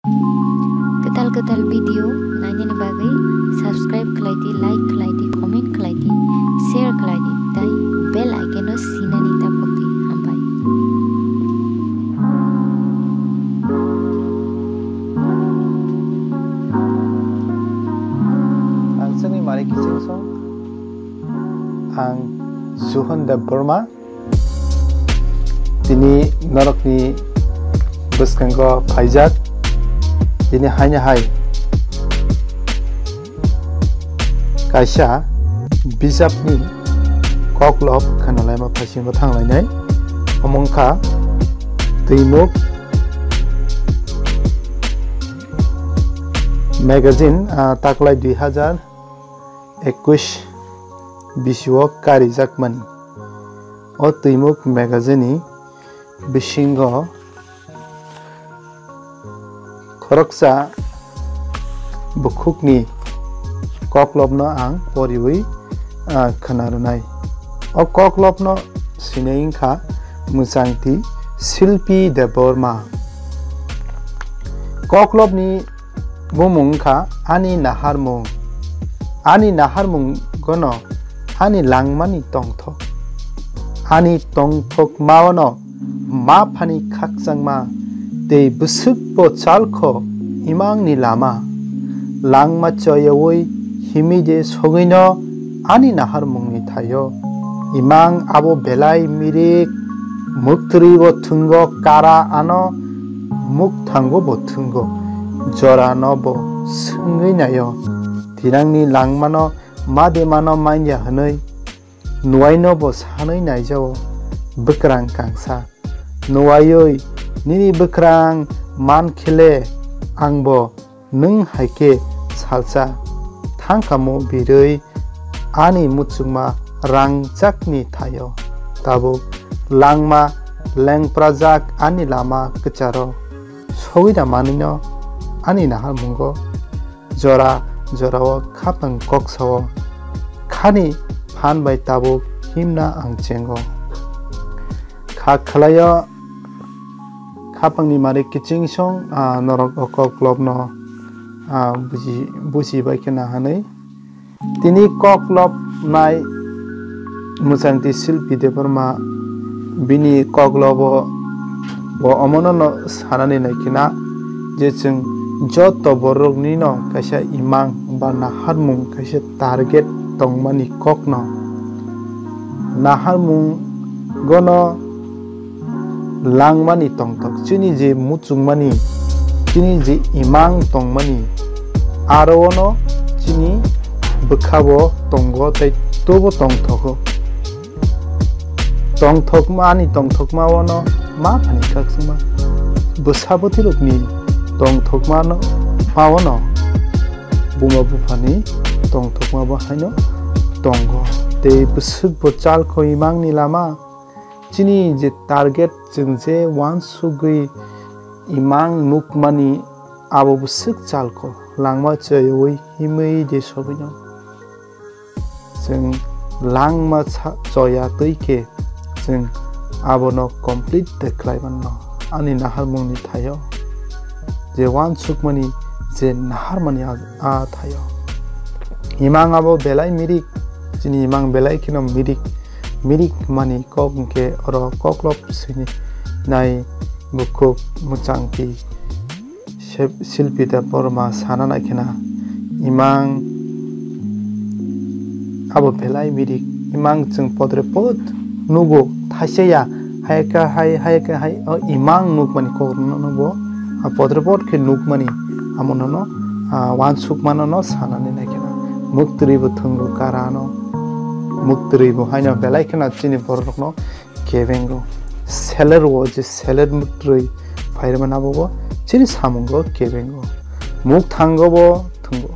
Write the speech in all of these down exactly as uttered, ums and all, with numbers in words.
Kwtal kwtal video nainani bagwi subscribe khlai di, like khlai di, comment khlai di, share khlai di, tei bell icon-o sinani ta pokdi. Hambai. Ang chwngni mari kiching song. Ang Suhan Debbarma. Tini norokni bwskango phaijak. Tini haino hai kaisa bijapni koklop khwnalaima phaisingo thanglainai. Omo wngkha Twimuk magazine, ah, taklai dui hazar ekush bisio karijakmani. O Twimuk magazine ni bisingo khoroksa bukhukni koklopno ang poriwi, ah, khwnarwnai. O koklopno sinai wngkha Mwchangti Silpi Debbarma. Koklopni bumung wngkha Ani Naharmung. Ani naharmungono ani langmani tongthok. Ani tongthokmaono ma phani khakchangma tei bwswkbo chalkho imangni lama. Langma choyaui himwi de sogwino ani naharmungni thaio. Imang abo belai mirik, muktwrwi bo thwngo, kara ano mukthango bo thwngo, jorano bo swngwi naio. Thinangni langmano ma de mano manya hwnwi nuaino bo sanwi naijao bwkrang kangsa. Nuaioi nini bwkrang mankhele angbo nwng hai khe salsa thangkamo birwi ani muchungma rangchakni thaio. Tabuk langma lengprajak ani lama kwcharo sogwida manwino ani naharmungo jora jorao khapang koksao khani phan bai tabuk himna ang chengo. Kha khwlaio khapangni mari kiching song, ah, norok o koklopno, ah, buji, buji bai khe nahanwi. Tini koklopnai Mwchangti Silpi Debbarma bini koklobo bo omono no sanani naikhina je chwng joto boroknino kaisa imang ba naharmung kaisa target tongmani kokno. Naharmungono langmani tongthok, chini je muchungmani, chini je imang tongmani, aro ono chini bwkhabo tongo tei tobo tongthogo. Tongthokma, ani tongthokma ono ma phani khakchangma. Bwsa bwtwirokni tongthokma no, ma ono buma buphani tongthokma bo haino tongo. Tei bwswk bo chalkho imangni lama. Chini je target, chwng je uansugwi imang nukmani, abo bwswk chalkho langma choyaui himwi de sogwino. Chwng langma sa-, choya twi khe chwng abono complete de khlai mano. Ani naharmungni thaio je uansukmani, je naharmani a, a thaio. Imang abo belai mirik, chini imang belai kheno mirik, mirik mani kok hwnkhe oro koklop sini nai bukhuk Mwchangti Sep-, Silpi Debbarma sana naikhena, imang abo belai mirik, imang chwng podre pod nugo, thaisa ya, hai ka hai, hai ka hai, o imang nukmani kokno no bo, a podre pod khe nukmani, amo nono, a, uansukmano no sanani naikhena. Muktwrwi bo thwngo karano, muktwrwi bo haino belai kheno chini bororokno kebengo. Seler o je seler muktwrwi phairwmani abo bo chini samungo kebengo. Mukthango bo thwngo.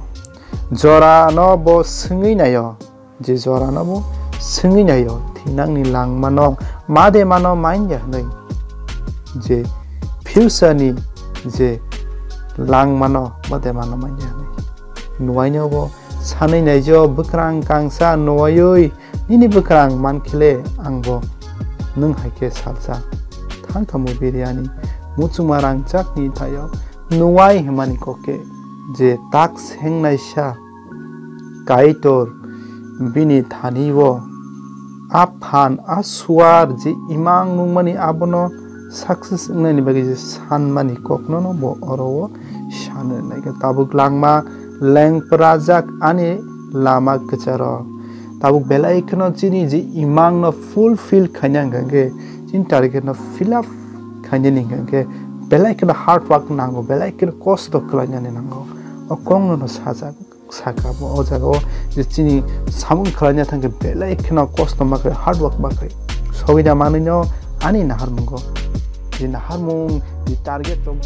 Jorano bo swngwi naio, je jorano bo swngwi naio, thinangni langmano made mano manya hwnwi, je future ni je langmano made mano manya hwnwi. Nuaino bo sanwi naijo bwkrang kangsa nuaiwi nini bwkrang mankhele angbo nwng hai khe salsa. Thangkhamu biryani muchungma rangchakni thaio Nuwai hwnmani kok khe je tak sengnaisa Kaitor bini thani-o a phan, a suar je imang nungmani abono success wngnaini bagwi je sanmani kokno no bo oro-o sanwi naikha. Tabuk langma lengprajak ani lama kwcharo. Tabuk belai kheno chini je imang no fulfill khaina hwnkha khe, chini target no fill up khainani hwnkha khe belai kheno hard work nango, belai kheno kosto khlainani nango. O kokno no sajak. Saka bo o jaga o je chini samung khlaina thangkhe belai kheno kosto ma khlai, hard work ma khlai. Sogwi da manwi no ani naharmungo. Je naharmung, je target rok